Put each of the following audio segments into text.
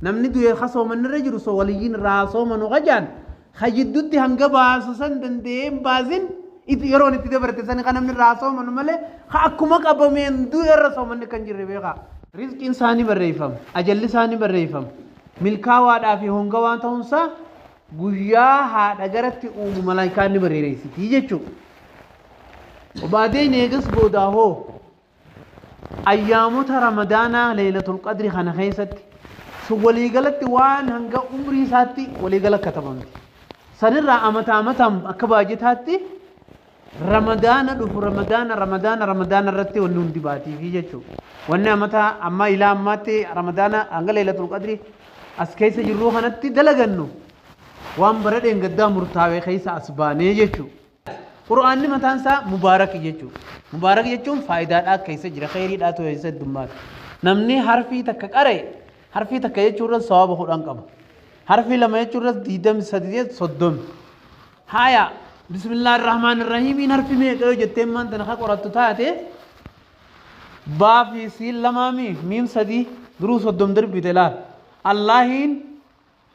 Namni du'e ka soomanni irra jiru so waliyyiin irraa haa soomanu qajaan ka jiddutti hanga baasu san danda'ee hin baasin yeroon itti dabarte sani ka namni irraa haa soomanu malee ka akkuma qabameen du'e irra soomanni kan jirre beekaa. Rizqiin isaa ni barreeffama, ajalli isaa ni barreeffama, milkaawaadhaa fi hongawaa ta'uunsaa guyyaa haadha garatti uumu malaayikaan ni barreessiti jechuudha. Obaadeen eegas boodaa hoo ayyaamota Ramadaanaa Leeylatul Qadri kana keessatti sun waliigalatti waan hanga umrii isaatti waliigala katabamti. Sanirraa amata amataan akka baajetaatti Ramadaana dhufu Ramadaana Ramadaana Ramadaana irratti wanni hundi baatiifi jechuudha. Wanni amata amma ilaa ammaatti Ramadaana hanga Leeylatul Qadri as keessa jirruu kanatti dalagannu waan bara dheengaddaa murtaawee keessa as baanee jechuudha. Qur'aanni mataan isaa mubaarak jechuudha. Mubaarak jechuun faayidaadhaa keessa jira, kheyriidhaatu keessa heddummaata. Namni harfii takka qara'e, harfii takka jechuurra sawaaba 10 qaba. Harfii lama jechuurras 23, 30. Haaya, bismillaahi rahmaani rahiimiin harfi meeqa yoo jettee maan tana ka qorattu taate, baa fi siin lamaami, miim sadii, duruu 30 darbite laal. Allaahiin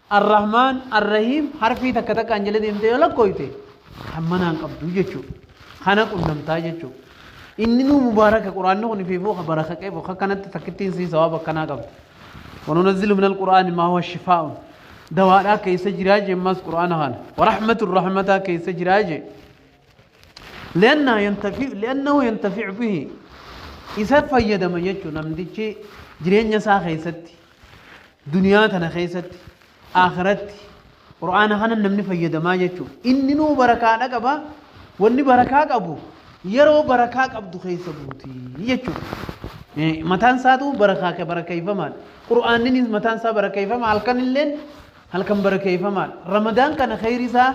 Arrahmaan Arrahiim harfii takka takkaan jala deemtee yoo lakkooyte hammanaan qabdu jechuudha. Kana qunnamtaa jechuudha. Inni nuu mubaaraka, Qur'aanni kun ifiifuu ka baraka qabu ka kanatti takkittiin sii sawaaba akkanaa qabdi. Wanunazilu minal Qur'aani maa huwa shifaa'un. Dawaadhaa keessa jiraa jee ammas Qur'aana kana. Warahmatun rahmataa keessa jiraa jee. Li'annahu yantafi'u bihi. Isa fayyadama jechuudha namtichi jireenya isaa keessatti. Duniyaa tana keessatti, aakhiratti Qur'aana kana namni fayyadamaa jechuudha. Inninuu barakaadha qaba. Wanni barakaa qabu yeroo barakaa qabdu keessa buuti jechuudha. Mataan isaatu barakaa barakeeffamaadha. Qur'aanninis mataan isaa barakeeffama, halkan illeen halkan barakeeffamaadha. Ramadaan kana kheyri isaa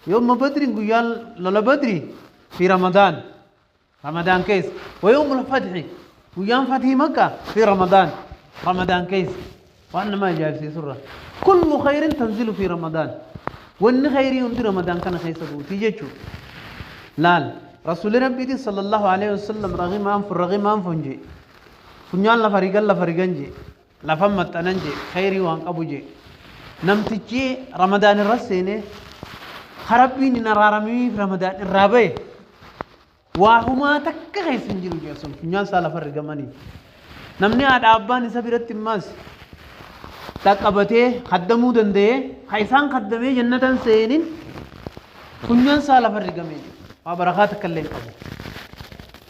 yooma Badriin, guyyaan lola Badrii fi Ramadaan. Ramadaan keessa. Wa yawmul fathi, guyyaan fathii Makka fi Ramadaan, Ramadaan keessa. Waan nama ajaa'ibsiisurra. Kullu khayrin tanzilu fi Ramadaan. Wanni khayrii hundi Ramadaan kana keessa buutii jechuudha. Laal. Rasuulli Rabbiitis sallallahu alaihi wasallam raghima anfu raghima anfun jee. Funyaan lafa rigan lafa rigan jee. Lafa maxxanan jee. Khayrii waan qabu jee. Namtichi Ramadaan irra seenee Rabbiin hin araaraminiif Ramadaan irraa bahe waa humaa takka keessa hin jiru jee sun funyaan isaa lafa rigamanii. Namni haadha abbaan isa biratti immaas dhaqqabatee kaddamuu danda'ee ka isaan kaddamee jannatan seenin funyaan isaa lafa rigamee jiru. Waa barakaa takka illee hin qabu.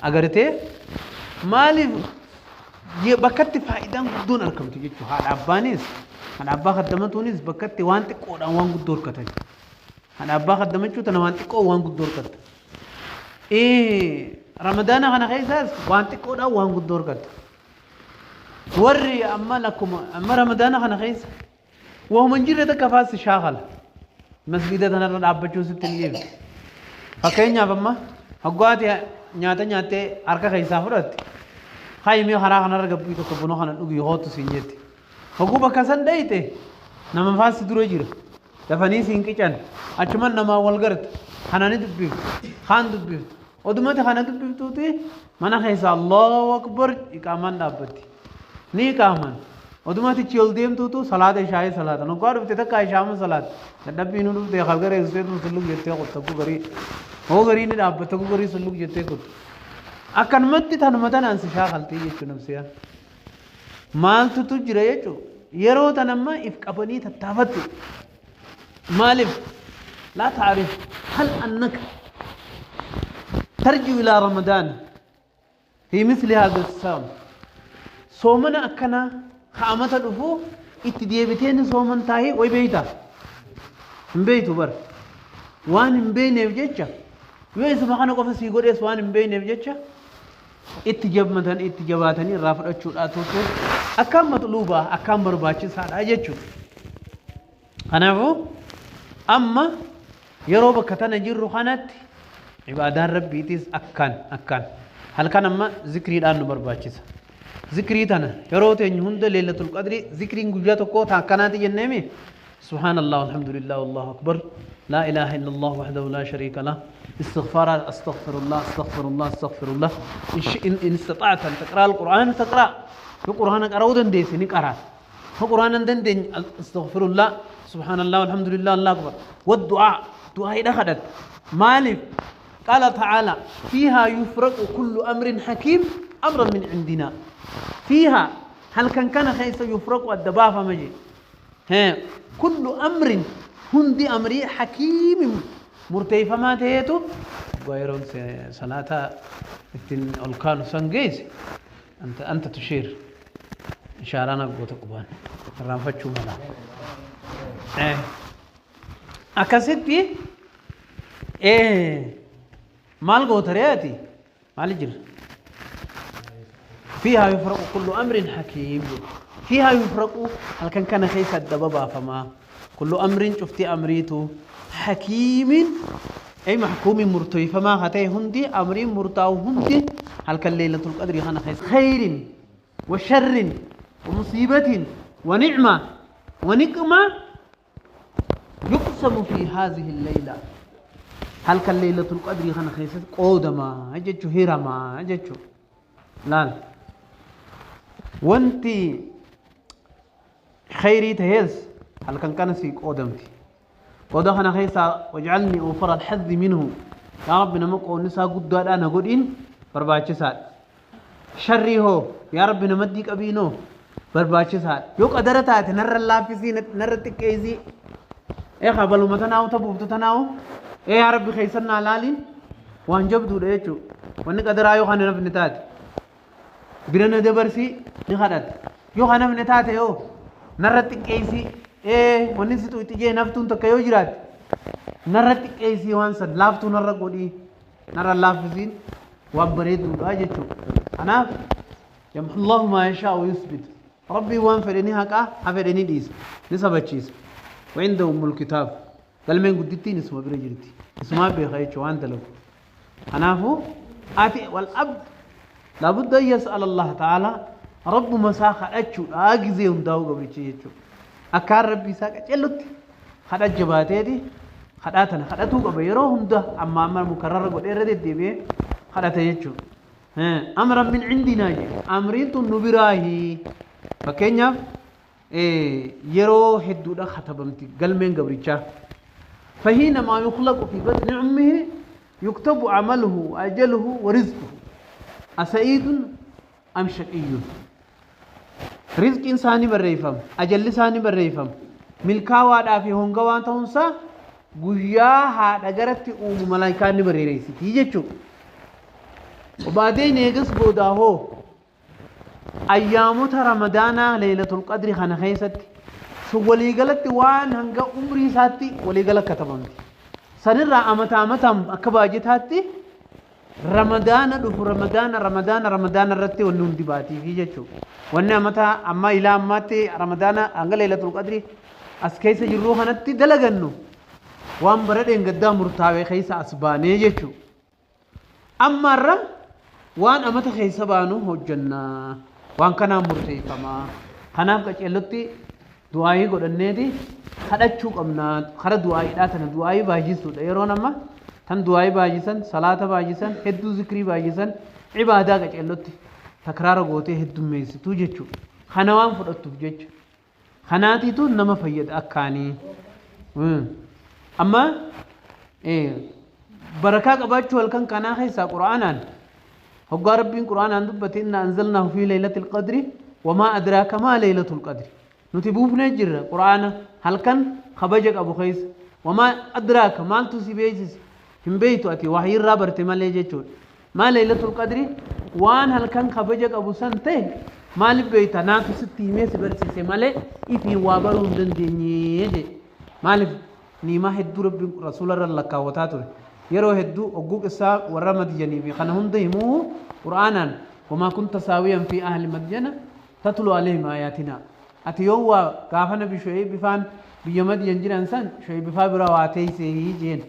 Agartee maaliif bakkatti faayidaan guddoon argamtu jechuudha. Haadha abbaanis haadha abbaa kaddamatuunis bakkatti waan xiqqoodhaan waan guddoo argatan. Haadha abbaa kaddamachuu tana waan xiqqoo waan guddoo argatta. Ramadaana kana keessaas waan xiqqoodhaan waan guddoo argatta. Warri amma lakkuma amma Ramadaana kana keessa wahuma hin jirre takka faas shaakala. Masgiida tanarra dhaabbachuu sitti hin dhiibne. Fakkeenyaaf amma hoggaati nyaata nyaattee harka keessaa fudhatte. Hayi, mee karaa kanarra gabbii tokko buna kana dhugii hootu siin jetti. Hogguu bakka san dhayite nama faassi dura jira. Dafanii siin qican. Achuman namaa wal garta. Kana ni dubbiftu. Kaan dubbiftu. Odumati kana dubbiftuuti mana keessa Allahu Akbar iqaamaan dhaabbatti. Ni iqaaman. Odumatichi ol deemtuutu salaata ishaayii salaatan. Hoggaa dhufte takka ishaama salaata. Dadhabbii nu dhufte halgaree suteetu sulluk jettee kutta garii. Hoo garii ni dhaabbata garii sulluk jettee kutta. Akkanumatti tanuma tanaan si shaakaltii jechuun namsiyaan. Maaltutu jira jechuun yeroo tan amma if qabanii tattaafattu. Maaliif? Laa ta'rif hal annaka tarji'u ilaa Ramadaan fi misli haadha saam. Soomana akkanaa ka'amata dhufu itti deebitee ni sooman taa'ee way beeyta? Hin beeytu bara. Waan hin beeyneef jecha yoo isuma kana qofa sii godhees waan hin beeyneef jecha itti jabmatan itti jabaatanii irraa fudhachuudhaatutu akkaan maxluubaa, akkaan barbaachisaadha jechuudha. Kanaafuu amma yeroo bakka tana jirru kanatti ibaadaan Rabbiitis akkaan akkaan halkan amma zikriidhaan nu barbaachisa. Zikrii tana yeroo teenyu hunda Leelatul Qadrii zikriin guyyaa tokkoo ta akkanaati jenneemi. Subhaanallah, alhamdulillah, wallahu akbar, laa ilaaha illallah wahdahu laa shariika lah, istighfaara, astaghfirullah, astaghfirullah, astaghfirullah. In istata'ta an taqra'a al-Qur'aan taqra', yoo Qur'aana qara'uu dandeesse ni qaraata. فقرآن دندن استغفر الله سبحان الله والحمد لله الله أكبر والدعاء دعاء دخلت مالك قال تعالى فيها يفرق كل أمر حكيم أمرا من عندنا فيها هل كان خيس يفرق الدبافة مجي ها كل أمر هندي أمري حكيم مرتيفة ما تهيتو غيرون صلاة الكان سنجيز أنت تشير إشارة نقول تقبان رانفتشو ملا أكستي مال قوترياتي مال جر فيها يفرق كل أمر حكيم فيها يفرق هل كان خيس الدبابة فما كل أمر شفتي أمريته حكيم أي محكوم مرتوي فما هتي هندي أمر مرتاو هندي هل كان ليلة القدر خنا خيس خير وشر ومصيبة ونعمة ونقمة يقسم في هذه الليلة هل كان ليلة القدر خنا خيس قودما أجتشو هيرما أجتشو لا وانتي خيري تهز هل كان سيك قودمتي قودا خنا خيسا واجعلني أوفر الحظ منه يا رب نمقو نسا قد أنا قد إن برباچسات شري هو يا رب نمديك أبينو برباچسات يوك أدرتات نر اللافسي نر التكيزي إيه خبلو متناو تبوبتو تناو إيه يا رب خيسنا لالين وانجبدو ريچو وانك أدرايو خانا نفنتات برنا دبرسي نخدت يو خانا نفنتات يو نر التكيزي إيه ونسيتو تيجي نفتون تكيو جرات نرت كيسي وانسد لافتو نرى قولي نرى اللافزين وابريدو أجتشو أنا يمحو الله ما يشاء ويثبت ربي وان فرني هكا هفرني ديس نسبة تشيس وعنده أم الكتاب قال من قدتي نسمة برجلتي اسمها بخيتشو وانت لو أنا هو آتي والأبد لابد أن يسأل الله تعالى رب مساخة أتشو أجزيهم داو قبل تشيتشو أكار ربي ساكت يلوت خدات جباتي دي خداتنا خداتو قبيرو هم ده أما أمر مكرر قد إردت دي بيه خدات يجو أمرا من عندنا جي أمرين نبراهي فكينيا يرو حدودا خطبمتي قلمين قبريتشا فحينما يخلق في بطن أمه يكتب عمله وأجله ورزقه أسعيد أم شقي رزق إنساني بريفم أجل إنساني بريفم ملكاوا في هونغوان تونسا guyyaa haadha garatti uumu malaayikaan ni barreessiti jechuudha. وبعدين eegas boodaa hoo ayyaamota ramadaanaa leelatul qadri kana keessatti sun waliigalatti waan hanga umrii isaatti waliigala katabamti. Sanirraa amata amataan akka baajetaatti ramadaana dhufu ramadaana ramadaana ramadaana irratti wanni hundi baatiifi jechuudha. Wanni amata amma ilaa ammaatti ramadaana hanga leelatul qadri as keessa jirruu kanatti dalagannu. Waan bara dheengaddaa murtaawee keessa as baanee jechuudha. Ammarra waan amata keessa baanu hojjannaa waan kanaan murteeffamaa. Kanaaf qaceellotti du'aayii godhanneeti kadhachuu qabnaa. Kara du'aayiidhaa tana du'aayii baay'isuudha. Yeroo nama tan du'aayii baay'isan, salaata baay'isan, hedduu zikrii baay'isan, cibaadaa qaceellotti takraara gootee heddummeessituu jechuudha. Kana waan fudhattuuf jecha. Kanaatiitu nama fayyada akkaanii. أما بركة قباتشو هل كان كان خيسا قرآنا هو ربي قرآنا دبت إنا أنزلناه في ليلة القدر وما أدراك ما ليلة القدر نتبوف نجر قرآنا هل كان خبجك أبو خيس وما أدراك ما أنتو سيبيجس هم بيتو أتي وحي الرابر تمال يجيشون ما ليلة القدر وان هل كان خبجك أبو سنته ما لبيتا ناتو ستي ميس برسي سمالي إفي وابرون دندنيجي مالف نيما هدو رب رسول الله لكاوتاتو يرو هدو أقوك إساء ورا مديني في خنهم ديموه قرآنا وما كنت ساويا في أهل مدينة تتلو عليهم آياتنا أتيوا كافنا بشعيب بفان بيمدين جيران سن شعيب بفابرا واتي سيجين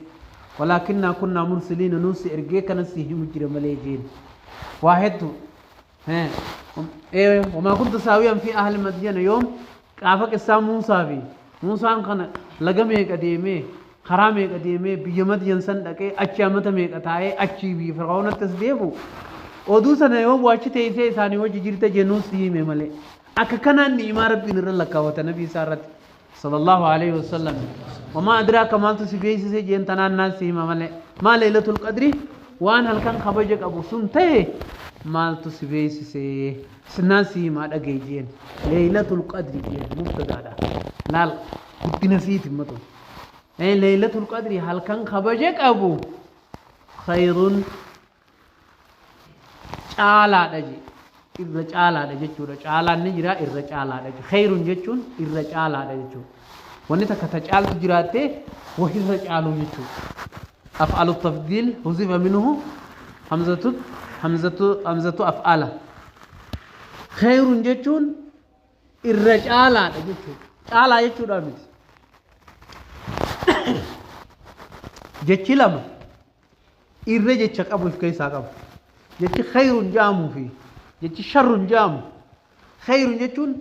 ولكننا كنا مرسلين نوسي إرجيك نسيهم جرم ليجين واحد ها إيه وما كنت ساويا في أهل مدينة يوم كافك إساء موسى في موسى كان لقمه قديمه خرامه قديمه بيمدين سن دقه اچامته meeqa achi bi fir'auna tasdeebu oduu sana yoo waachi teessee isaanii wajji jirta jennuus hime malee Akka kanaan ni'imaa Rabbiin irra lakkaawwata nabii isaa irratti sallallahu alaihi wasallam. Wamaa adraaka, maaltu si beeksise jeen? Tanaan naan si hima malee. Maa Laylatul Qadri, waan halkan kabaja qabu sun ta'e maaltu si beeksise? Naan si himaa, dhagaye jeen. Laylatul Qadri jeen, mubtadaadha. Laal guddina siiti matu. Laylatul Qadri, halkan kabaja qabu, khayrun, caalaadha je, irra caalaadha jechuudha. Caalaan ni jira, irra caalaadha. Khayrun jechuun irra caalaadha jechuudha. Wanni takka ta caaltu jiraattee wahirra caaluu jechuudha. Af'alu tafdiil huzifa minhu hamzatu, hamzatu, hamzatu af'ala. Khayrun jechuun irra caalaadha jechuudha. Caalaa jechuudha miti. Jechi lama irra jecha qabu of keessaa qabu. Jechi khayrun jedhamuu fi jechi sharrun jedhamu. Khayrun jechuun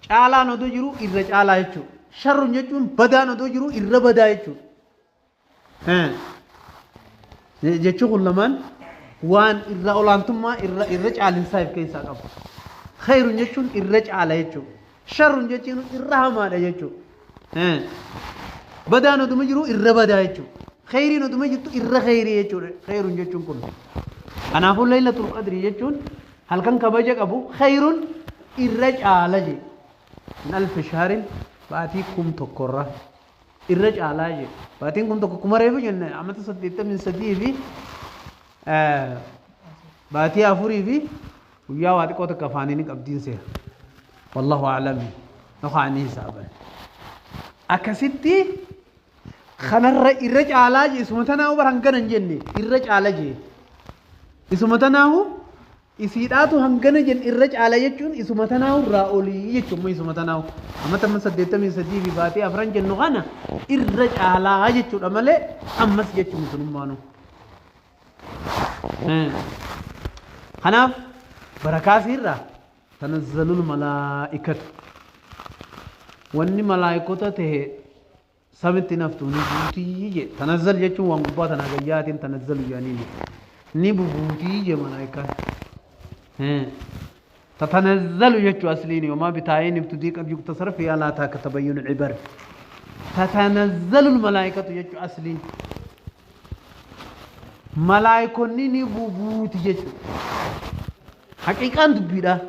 caalaan odoo jiru irra caalaa jechuudha. Sharrun jechuun badaan odoo jiru irra badaa jechuudha. Jechi kun lamaan waan irra olaantummaa, irra caalinsaa of keessaa qabu. Khayrun jechuun irra caala jechuudha. Sharrun jechuun irra hamaadha jechuudha. Badaan oduma jiru irra badaa jechuudha. Khayriin oduma jirtu irra khayrii jechuudha. Khayrun jechuun kun. Kanaafuu Laylatul Qadrii jechuun halkan kabaja qabu, khayrun irra caala je. Min alfi shahrin, baatii 1000rra irra caalaa je. Baatiin 1000 kuma reefu jenne amata 83 fi baatii 4 fi guyyaa waa xiqqoo takka afaanii ni qabdiin seera. Wallahu a'lam. Yookaan ni hisaaban. Akkasitti kanarra irra caalaa je. Isuma tanaahu bara hangana hin jenne, irra caala je. Isuma tanaahu isiidhaatu hangana jenne. Irra caala jechuun isuma tanaahu irraa olii jechuun, isuma tanaahu amata amma 83 fi baatii 4 jennu kana irra caalaa jechuudha malee ammas jechuun sunummaanu. Kanaaf barakaa isiirraa tanazzalul malaa'ikatu, wanni malaayikota tahe samitti naftu ni buutii je. Tanazzal jechuun waan gubbaa tanaa gayyaatiin tanazzalu jedhaniini ni bubuutii je malaayikaan. Tatanazzalu jechuu asliin yomaa bitaa'iin ibtudii qad yuktasar fi alaa taaka tabayyunu cibar. Tatanazzalu malaayikatu jechuu asliin malaayikonni ni bubuuti jechuu haqiiqaan dubbiidha.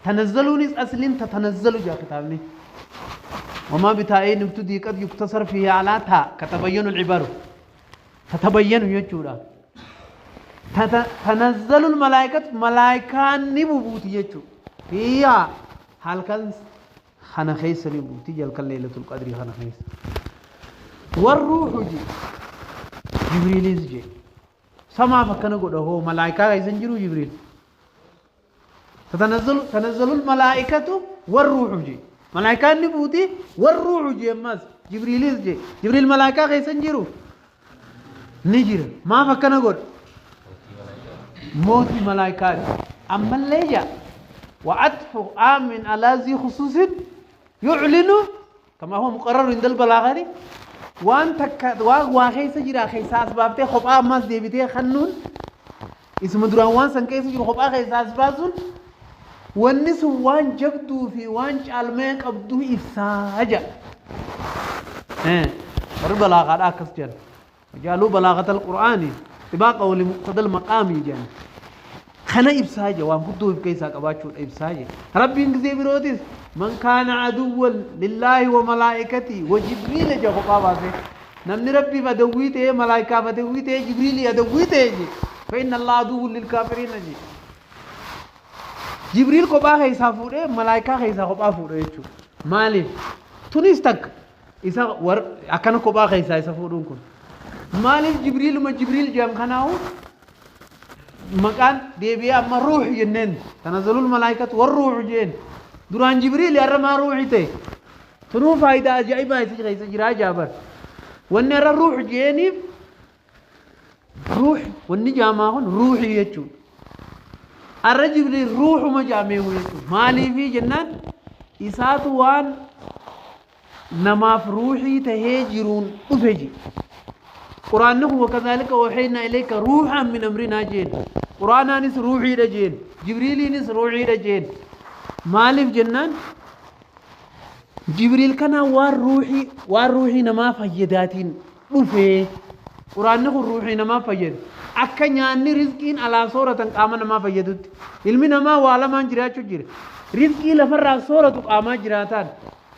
Tanazzaluunis asliin tatanazzalu jaa kitaabni. Wamaa bitaa'een ibtudii qad yuktasar fi alaa taa katabayyanu cibaru, tatabayyanu jechuudha. Tanazzalul malaayikatu, malaayikaan ni bubuuti jechuudha. Fiihaa, halkan kana keessa ni buuti, halkan Laylatul Qadrii kana keessa. Warruuxu je, Jibriilis je. Samaaf akkana godha hoo, malaayikaa keessa hin jiru Jibriil? Tatanazzalu, tanazzalul malaayikatu warruuxu je. Malaayikaan ni buuti, warruuxu je, ammas Jibriilis je. Jibriil malaayikaa keessa hin jiru? Ni jira. Maaf akkana godha? Mootii malaayikaati. Ammallee jaa وعطف عام على ذي خصوص يعلن كما هو مقرر عند البلاغة. Waan takka waan waa keessa jira keessa as baaftee kophaa ammas deebitee kannuun, isuma duraan waan san keessa jiru kophaa keessa as baasuun, wanni sun waan jabduu fi waan caalmee qabduu ibsaa jedha. Warri balaagaadha akkas jedhan. Jaaluu balaagata al-Qur'aani xibaaqa wali muqtada al-maqaamii jedhan. Kana ibsaa jedha, waan guddoo of keessaa qabaachuudha ibsaa jedha. Rabbiin gizee birootis man kaana aduwwan lillaahi wa malaa'ikatii wa Jibriila jedha kophaa baasee. Namni Rabbiif adawwii ta'ee, malaayikaaf adawwii ta'ee, Jibriilii adawwii ta'e jedhe. Fa inna Allah aduwwun lil kaafiriina jedhe. Jibriil kophaa keessaa fuudhee malaayikaa keessaa kophaa fuudhe jechuudha. Maaliif? Tunis takka isa war akkana kophaa keessaa isa fuudhuun kun. Maaliif Jibriiluma Jibriil jedhan kanaahu maqaan deebi'ee amma ruux jenneen? Tanazzalul malaayikatu war ruuxu jeen. Duraan Jibriil, har'a maa ruuxi ta'e? Tunuu faayidaa ajaa'ibaa isa keessa jiraa jaabar. Wanni har'a ruux jeeniif, ruux wanni jaamaa kun ruuxii jechuudha. Har'a Jibriil ruuxuma jaameehu jechuudha. Maaliifii jennaan, isaatu waan namaaf ruuxii tahee jiruun dhufe je. Quraanni kun wakazaalika ooxeynaa ilayka ruuxan min amrinaa jeen. Quraanaanis ruuxiidha jeen. Jibriiliinis ruuxiidha jeen. Maaliif jennaan Jibriil kana waan ruuhii namaa fayyadaatiin dhufee quraanni kun ruuhii namaa fayyada. Akka nyaanni rizqiin alaa sooratan qaama namaa fayyadutti. Ilmi namaa waa lamaan jiraachuu jira. Rizqii lafarraa sooratu qaamaa jiraataan.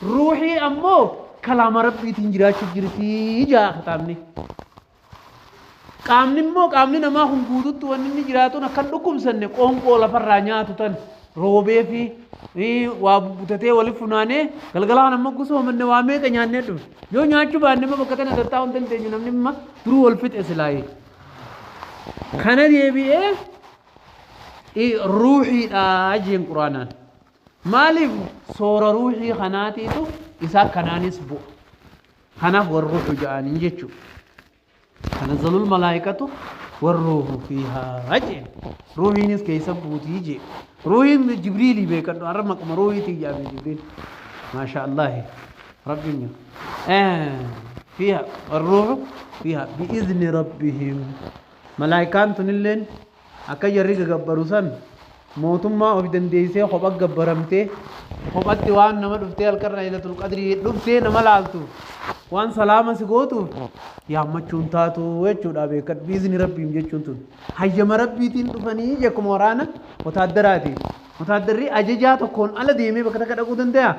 Ruuhii ammoo kalaama rabbiitiin jiraachuu jirti jaa kitaabni. Qaamni immoo qaamni namaa kun guututti wanni inni jiraatuun akkan dhukkubsanne qoonqoo lafarraa nyaatu tan roobee fi waa bubbutatee walitti funaanee galgala kana ammoo gosoomanne waa meeqa nyaannee dhufe. Yoo nyaachuu baanne immoo bakka tana tattaa'uu hin dandeenyu namni imma duruu wal fixe silaayee. Kana deebi'ee ruuhiidha jeen quraanaan. Maaliif soora ruuhii kanaatiitu isaa kanaanis bu'a. Kanaaf warruuhu ja'aniin jechuudha. Tanazzalul malaayikatu warruuhu fiihaa jeen. Ruuhiinis keessa buutii jee. Ruuhiin Jibriilii beekadhu har'a maquma ruuhiitii jaame Jibriil. Maasha Allaahi. Rabbiin fiiha warruuhu fiiha bi'izni rabbihim. Malaayikaan tunilleen akka jarri gagabbaru san mootummaa of dandeessee kopha gabbaramtee kophatti waan nama dhuftee halkan Laylatul Qadrii dhuftee nama laaltuuf waan salaama si gootuuf yaammachuun taatu jechuudha beekadhu. Biizni rabbiin jechuun tun hayyama rabbiitiin dhufanii jekkuma waraana wotaaddaraati. Wotaaddarri ajajaa tokkoon ala deemee bakka takka dhaquu danda'a?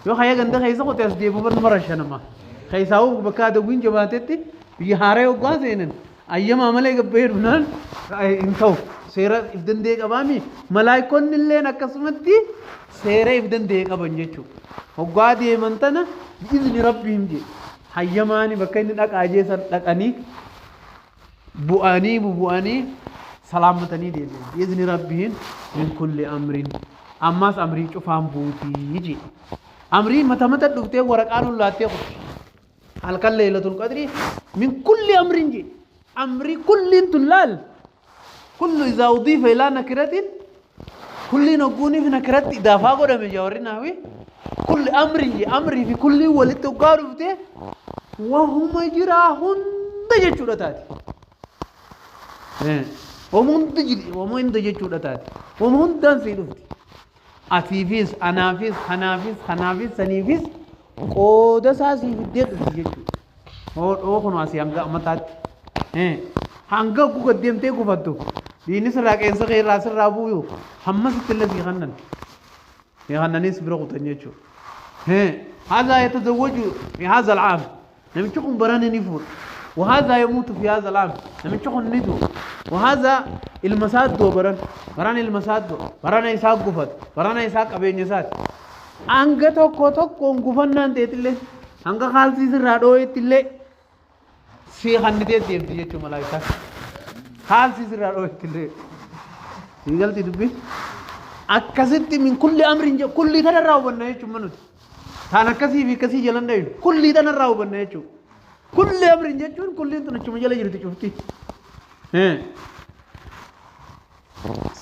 Yoo hayya ganda keessa qote as deebi'u bar nama rashanama. Keessaawuu bakka adawwiin jabaatetti biyya haaraa yoggaa seenan ayyamaa malee gabbahee dhufnaan hin ta'u. Seera if danda'e qabaami. Malaayikonni illeen akkasumatti seera if danda'e qaban jechuudha. Hoggaa deeman tana bi'izni rabbiin jedhe. Hayyamaani bakka inni dhaqaa jeessan dhaqanii bu'anii bubu'anii salaammatanii deebi'an. Bi'izni rabbiin min kulli amrin. Ammas amrii cufaan buutii jedhe. Amrii mata mata dhuftee waraqaan hullaattee kutti. Halkan Laylatul Qadrii min kulli amrin jedhe. Amrii kulliin tun laal. Kullu izaa udiifa ilaa nakiratin kulliin hogguuniif nakiratti idaafaa godhame jaa warri nahwi. Kulli amrin jedhe amrii fi kulliin walitti hoggaa dhufte wahuma jiraa hunda jechuudha taati. Wahuma hunda jiri wahuma hunda jechuudha taati. Wahuma hundaan sii dhufti. Atiifis anaafis kanaafis kanaafis saniifis qooda isaa sii fiddee dhufti jechuudha. Hodhoo kun asii hanga amataatti. Hanga hogguu gad deemtee gufattu diinni sirraa qeensa kee irraa sirraa bu'u hammasitti illee sii kannan. Sii kannanis bira kutan jechuudha. Haadha yatazawwaju fi haadha al'aam. Namichi kun barana ni fuudha. Wahaadha yamuutu fi haadha al'aam. Namichi kun ni du'a. Wahaadha ilma isaa du'a baran. Barana ilma isaa du'a. Barana isaa gufata. Barana isaa qabeenya isaati. Hanga tokko tokkoon gufannaan ta'etillee hanga kaalsii sirraa dhoo'etti illee sii kannitee deemti jechuun malaayikaan. Kaalsii sirraa dhoo'etti illee. Sii galti dubbi. Akkasitti min kulli amrin jedhu kulli kanarraa hubanna jechuun manuti. Taan akkasii fi akkasii jalan dhayu kulli tanarraa hubanna jechuudha. Kulli amrin jechuun kulliin tun achuma jala jirti cufti.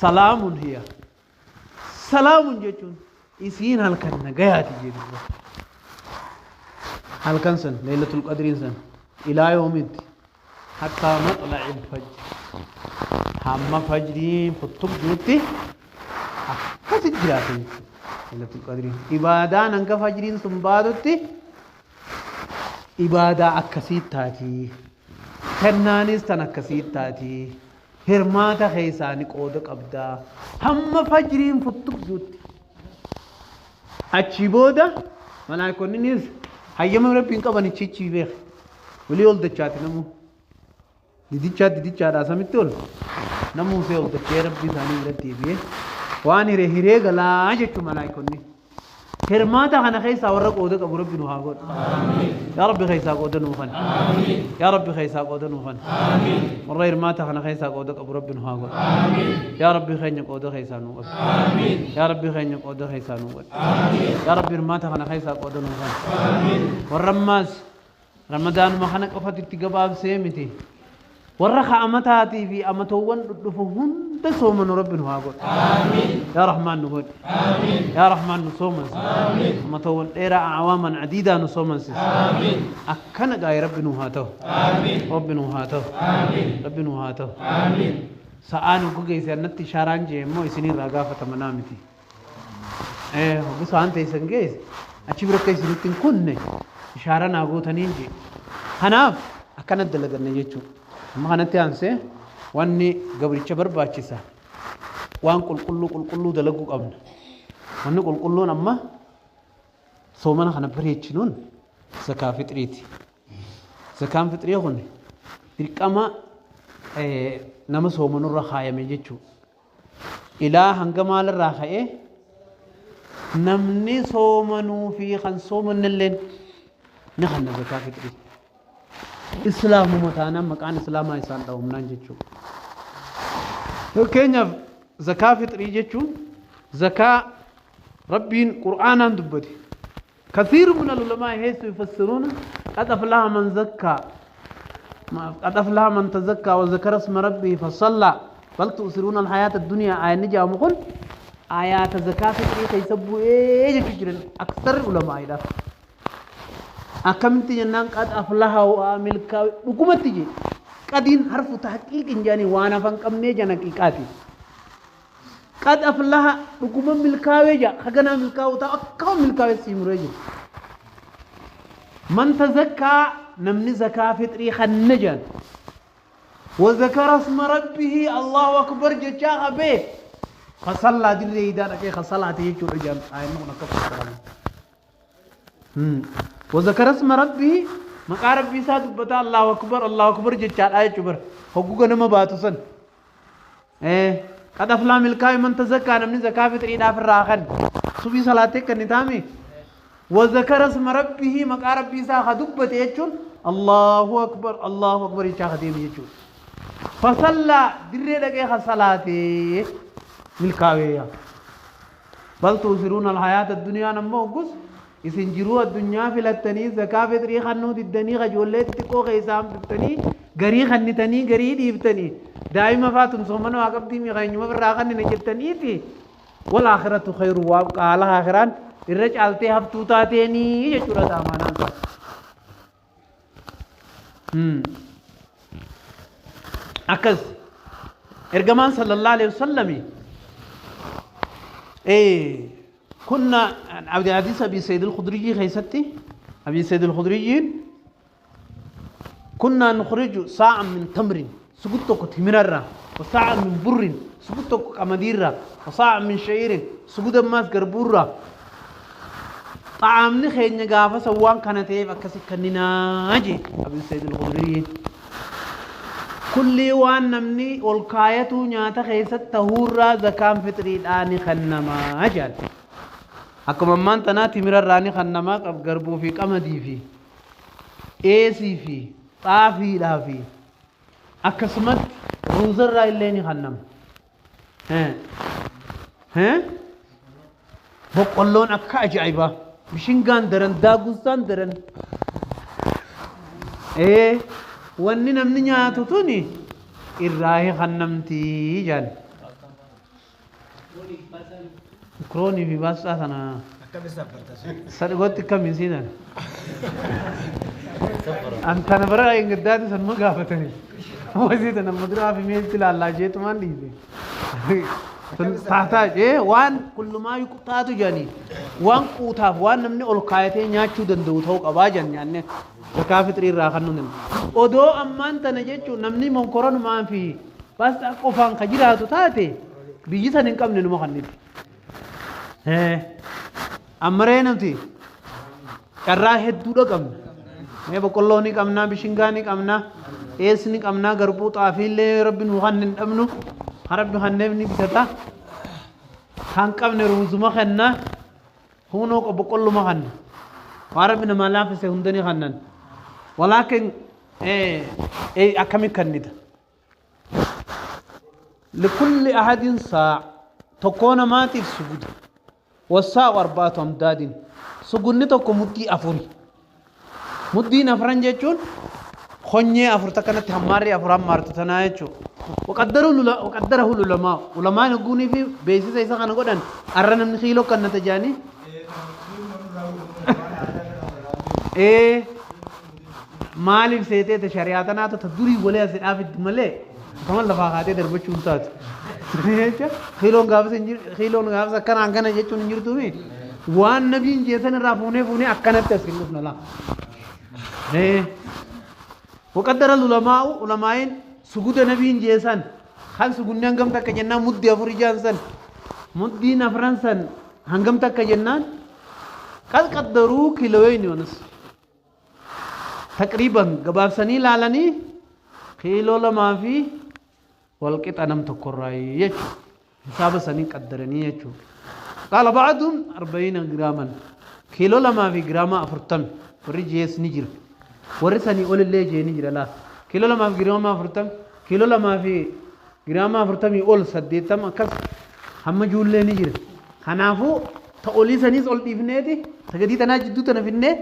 Salaamun hiya. Salaamun jechuun isiin halkan nagayaati jedhu. Halkan san Laylatul Qadriin san ilaa yoomitti hattaa maxla'il fajr hamma fajriin fottoqjuutti akkasitti jiraata jechuudha. Laylatul Qadriin ibaadaan hanga fajriin sun baatutti ibaadaa akkasii taati. Kennaanis tan akkasii taati. Hirmaata keessaa ni qooda qabdaa. Hamma fajriin fottoqjuutti. Achii booda malaayikonninis hayyama rabbiin qaban ichichii beek. Walii ol dachaati namuu. Didichaa didichaadhaa samitti ol. Namuu see ol dachee rabbii isaanii biratti deebi'ee waan hiree hiree galaa jechuun malaayikonni. Hirmaata kana keessaa warra qooda qabu rabbi nu haa godhu. Yaa Rabbi keessaa qooda nuu kan. Yaa Rabbi keessaa qooda nuu kan. Warra hirmaata kana keessaa qooda qabu rabbi nu haa godhu. Yaa Rabbi keenya qooda keessaa nuu qabu. Yaa Rabbi keenya qooda keessaa nuu godhu. Yaa Rabbi hirmaata kana keessaa qooda nuu kan. Warra ammaas Ramadaanuma kana qofatti itti gabaabsee miti. Warra ka'amataatii fi amatoowwan dhudhufu hunda soomanu rabbi nu haa godhu. Yaa Rahmaan nu godhi. Yaa Rahmaan nu soomansi. Amatoowwan dheeraa acwaaman adiidaa nu soomansis. Akkana gaa'e rabbi nu haa ta'u. Rabbi nu haa ta'u. Rabbi nu haa ta'u. Sa'aan hoggu geesse annatti ishaaraan jee immoo isinirraa gaafatama naa miti. Hoggu sa'aan teessan geesse achi bira akka isinitti hin kunne ishaara naa gootaniin jee. Kanaaf akkana dalaganna jechuudha. Amma kanatti aansee wanni gabricha barbaachisa waan qulqulluu qulqulluu dalaguu qabna. Wanni qulqulluun amma soomana kana bareechinuun zakaa fixriiti. Zakaan fixrii kun dirqama nama soomanurra kaayame jechuudha. Ilaa hanga maalirraa ka'ee namni soomanuu fi kan soomannilleen ni kanna zakaa fixrii. Islaamuma taanaan maqaan islaamaa isaan dhawamnaan jechuudha. Fakkeenyaaf zakaa fixrii jechuun zakaa Rabbiin Qur'aanaan dubbate. كثير من العلماء حيث يفسرون قد أفلح من زكى قد أفلح من تزكى وذكر اسم ربه فصلى بل تؤثرون الحياة الدنيا آية نجا مقول آيات زكاة فطري كيسبوا إيه جرن أكثر العلماء إذا أكملت جنان قد أفلح وملك حكومة جي قدين حرف تحقيق جاني وانا فان كم نجانا كيكاتي قد أفلح حكومة ملكاوي جا خجنا ملكاو تا أكاو ملكاوي سيمرجي من تزكى نمني زكاة فطري خنجان وذكر اسم ربه الله أكبر جتشاغ به فصلى دي إيدان كي خصلى تيجي رجال آي نو نكف وذكر اسم ربه مقا ربي ساد بتا الله أكبر الله أكبر جتشاغ آي جبر حقوق نما باتوسن إيه قد أفلح ملكاي من تزكى نمني زكاة فطري داف الراخن صبي صلاتك كنتامي وذكر اسم ربه مقا ربي سا خدبت يجون الله أكبر الله أكبر يجا خديم يجون فصلى دري لقي خصلاتي ملكاوية بل تؤثرون الحياة الدنيا نمو قص يسنجروا الدنيا في التني زكاة فطري خنو تدني خجولت تكو خيسام تبتني غري خنتني غري ديبتني دائما فاتن سومن واقبتي مي خينيما براخن نجتني تي والآخرة خير وابقى على آخران الرجال تهفتو تاتيني يجورا دامانا أكز إرجمان صلى الله عليه وسلم إيه كنا عبد العزيز أبي سيد الخدري خيستي أبي سيد الخدري كنا نخرج صاعا من تمر سقطك تمرة وصاعا من بر سقطك قمديرة وصاعا من شعير سقط ماس قربورة طعام نخي نجافة سوان كانت إيه فكسي كننا أبي سيد الخدري كل وان نمني والكاية نياتا خيست تهورا زكام فطري الآن خنما أجل أكما من تناتي مرر راني خنما قب قربو في قمدي في إيسي في طافي لا في أكسمت روزر را الليني خنم ها ها بقولون أكا أجعبا بشنغان درن داغوستان درن إيه wanni namni nyaatu tuni irraahi khannamtii jaan kroonii fi baastaa sana sadhigootti akkamiin siidan an tana bara ingiddaati sanuma gaafatanii wasiitan amma duraa fi meelti laallaa jeetumaan dhiise taataa jee waan kullumaa yuqxaatu jaanii waan quutaaf waan namni ol kaayatee nyaachuu danda'u ta'uu qabaa jan nyaanne zakaa fixrii irraa kan nuti odoo ammaan tana jechuun namni monkoronumaan fi baastaa qofaan ka jiraatu taate biyyi san hin qabne numa kanniti. Ammaree namti carraa hedduudha qabna. Mee boqqolloo ni qabna, bishingaa ni qabna, ees ni qabna, garbuu xaafiillee rabbi nu kan hin dhabnu, kan rabbi kanneef ni bitata. Kan qabne ruuzuma kenna, hunoo boqqolluma kanna. Waan rabbi namaa laaffise hunda ni kannan. ولكن إيه إيه أكمل كندا لكل أحد ساع تكون ما سجود والساع أربعة أمداد سجود تكون مدي أفوري مدي نفران جتون خنية أفور تكنت هماري أفور همار تتنايتشو وقدره العلماء علماء نقولي في بيسي سيسا كان قدن أرنا نخيلو كنا تجاني إيه maaliif seetee shari'aa tanaatu ta durii walee as dhaafiddi malee kaman lafaa kaatee darbachuu hin taatu. Jecha kiiloon gaafas hin jiru, kiiloon gaafas akkanaan kana jechuun hin jirtuumi. Waan nabiin jeesan irraa fuunee fuunee akkanatti as hin dhufna laa. Waqaddara ulamaa'u ulamaa'iin suguda nabiin jeesan kan sugunni hangam takka jennaan muddii afur ijaan san muddiin afran san hangam takka jennaan qad qaddaruu kiilooyni wanas taqriiban gabaabsanii ilaalanii kiiloo lamaa fi walqixa nam tokkorraa jechuudha. Hisaaba sanii qaddaranii jechuudha. Qaala ba'aduun arba'iina giraaman kiiloo lamaa fi giraama afurtami warri jees ni jira. Warri sanii olillee jee ni jira laa. Kiiloo lamaa fi giraama afurtami kiiloo lamaa fi giraama afurtamii ol saddeettama akkas hamma juullee ni jira. Kanaafuu ta olii saniis ol dhiifneeti ta gadii tanaa jidduu tana finnee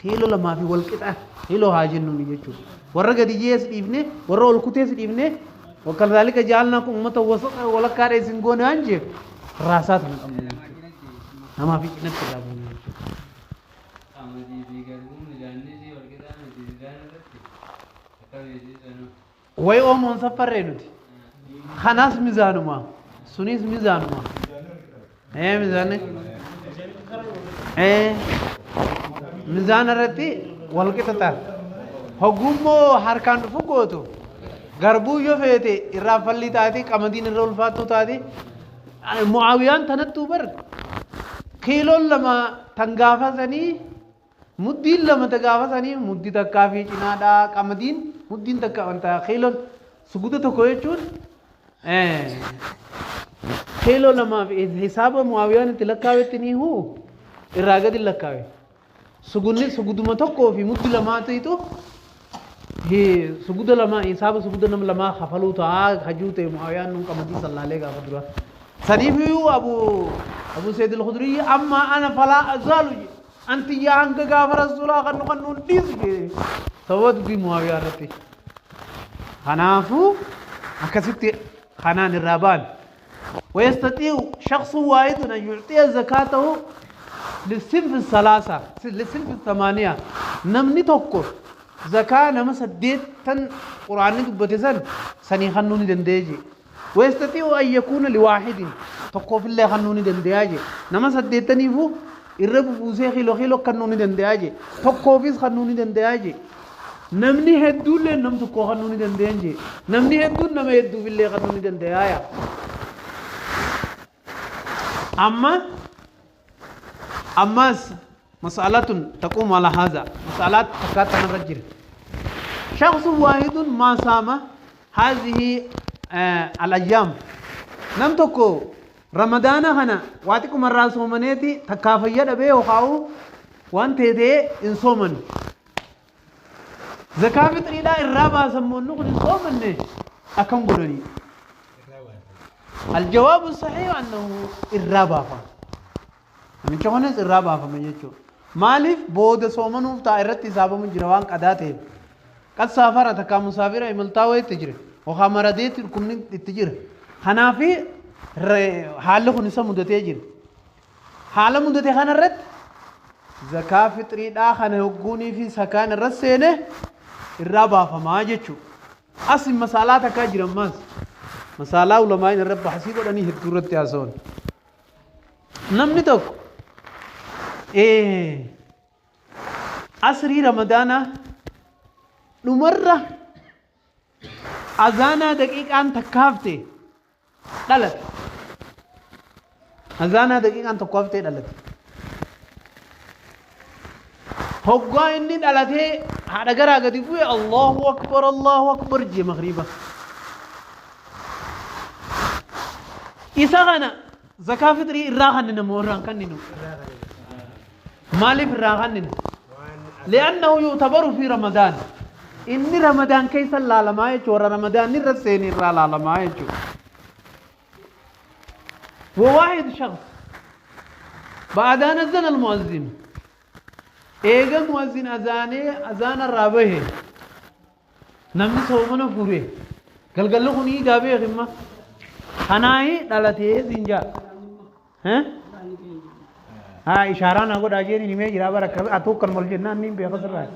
kiiloo lamaa fi wal qixa kiiloo haa jennuuni jechuudha. Warra gadi jees dhiifne warra ol kutees dhiifne wakazaalika ja'alnaakum ummata wasaxa walakkaadha isin goone waan jeef raasaa tana qabna jechuudha. Namaa fi cinatti irraa buune jechuudha. Qamadii fi garbuun midhaannis wal qixaa miti midhaan irratti akkam jechuudha. Way oomoon saffarree nuti. Kanaas mizaanuma. Sunis mizaanuma. Ee mizaanni. Ee mizaana irratti wal qixa ta'a. Hoggummoo harkaan dhufu gootu. Garbuu yoo feete irraa falli taati qamadiin irra ulfaattuu taati. Mu'aawiyaan tanattuu bar kiiloon lama tan gaafasanii Muddiin lama ta gaafa sanii muddi takkaa fi cinaadha. Qamadiin muddiin takka wanta kiiloon suguda tokko jechuun kiiloo lamaa fi hisaaba Mu'aawiyaan itti lakkaawetti ni huu irraa gadi lakkaawe. Sugunni suguduma tokkoo fi muddi lamaatiitu suguda lama hisaaba suguda nama lamaa kafaluu ta'a hajuu ta'e Mu'aawiyaan nun qamadii sallaalee gaafa dura. Saniifiyuu Abu Sayyid al-Khudriyyi amma ana falaa azaalu jedhe. An tiyyaa hanga gaafa rasuulaa kannu kannuun dhiisu jee sababa dubbii Mu'aawiyaa irratti. Kanaafuu akkasitti kanaan irraa ba'an. ويستطيع شخص واحد أن يعطي زكاته للصنف الثلاثة للصنف الثمانية نمني tokko zakaa nama saddeettan quraanni dubbate san sanii kannuu ni danda'e jee. ويستطيع أن يكون لواحد tokkoofillee kannuu ni danda'a jee. Nama saddeettaniifuu irra bubuusee kiiloo kiiloo kannuu ni danda'a jee. Tokkoofis kannuu ni danda'a jee. Namni hedduullee nam tokkoo kannuu ni danda'an jee. Namni hedduun nama hedduufillee kannuu ni danda'a yaa. Amma ammas mas'alatun taquumu ala haza mas'alaat takkaa tanarra jira. Shakhsu waahidun maa saama hazihi al-ayyaam nam tokko ramadaana kana waa xiqqumarraa soomaneeti takkaa fayya dhabee yookaa'u waan ta'e ta'ee hin soomanne. Zakaa fixriidhaa irraa baasan moonni kun hin soomanne akkam godhanii? Aljawaabu sahiih annahu irraa baafama. Namicha kunis irraa baafama jechuudha. Maaliif booda soomanuuf ta'a irratti hisaabamu jira waan qadaa ta'eef. Qad saafara takkaa musaafira imaltaa wayitti jira. Yookaan maradeetti dhukkubni itti jira. Kanaafi haalli kun isa mudatee jira. Haala mudate kana irratti zakaa fixriidhaa kana hogguunii fi sakaan irra seene irraa baafamaa jechuudha. As masaalaa takkaa jira ammaas. Masaalaa ulamaa'iin irra bahasii godhanii hedduu irratti haasawan. Namni tokko asrii ramadaanaa dhumarra azaanaa daqiiqaan takka hafte dhalate. Azaanaa daqiiqaan tokko haftee dhalate. Hoggaa inni dhalatee haadha garaa gadi bu'e Allahu akbar Allahu akbar jee magriiba. Isa kana zakaa fixrii irraa kannina moo irraa hin kanninu? Maaliif irraa kannina? Li'annahu yu'tabaru fi Ramadaan. Inni Ramadaan keessa laalamaa jechuudha. Warra Ramadaan irra seeni irraa laalamaa jechuudha. وواحد شخص بعد أن أذن المؤذن إيجا مؤذن أذاني أذان الرابه namni soomana fure galgalli kun hiigaa beekimma kanaayi dhalatee siin jaa haa ishaaraa naa godhaa jeen himee jiraa bara akka atuu kan wal jennaan niin beeka sirraa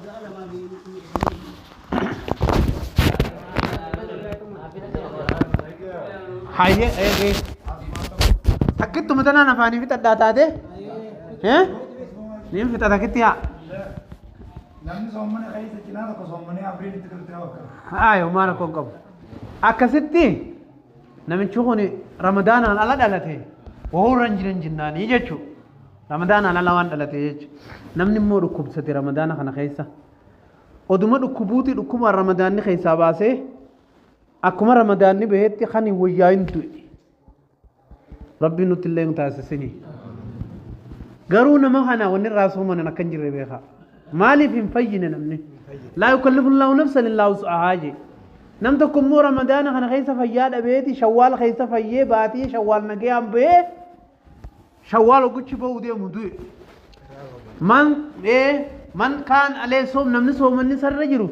Hayyee eegee. Takkittuma tanaan afaanii fixadhaa taate? Niin fixa takkitti haa. Namni soomana keessa cinaa tokko soomanee afuriin itti turte bakka. Haa maal rakkoo hin qabu. Akkasitti namichi kun ramadaanaan ala dhalate wahuu irra hin jiran jennaanii jechuudha. Ramadaanaan ala waan dhalate jechuudha. Namni immoo dhukkubsate ramadaana kana keessa. Oduma dhukkubuuti dhukkuba ramadaanni keessaa baasee akkuma ramadaanni bahetti kan hin wayyaa'in du'e. Rabbiin nutti illee hin taasisini. Garuu nama kana wanni irraa soomanan akka hin jirre beekaa. Maaliif hin fayyine namni? Laa yukallifu Allahu nafsan illaa wus'ahaa jee. Nam tokko immoo ramadaana kana keessa fayyaa dhabeeti shawwaal keessa fayyee baatii shawwaal nagayaan bahee shawwaal hogguchi bahuu deemu du'e. Man man kaan alee soom namni soomanni sarra jiru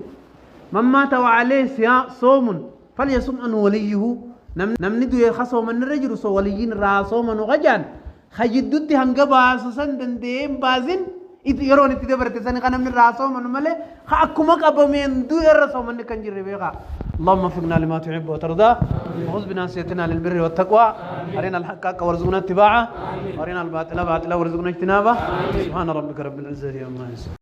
man maata wa alee soomun falyasum an waliyyuhu namni du'e ka soomanni irra jiru so waliyyiin irraa soomanu qajaan ka jidduutti hanga baasu san danda'ee hin baasin yeroon itti dabarte sani ka namni irraa soomanu malee ka akkuma qabameen du'e irra soomanni kan jirre beekaa. اللهم وفقنا لما تحب وترضى وخذ بناصيتنا للبر والتقوى أرنا الحق حقا وارزقنا اتباعه وأرنا الباطل باطلا وارزقنا اجتنابه سبحان ربك رب العزة عما يصفون.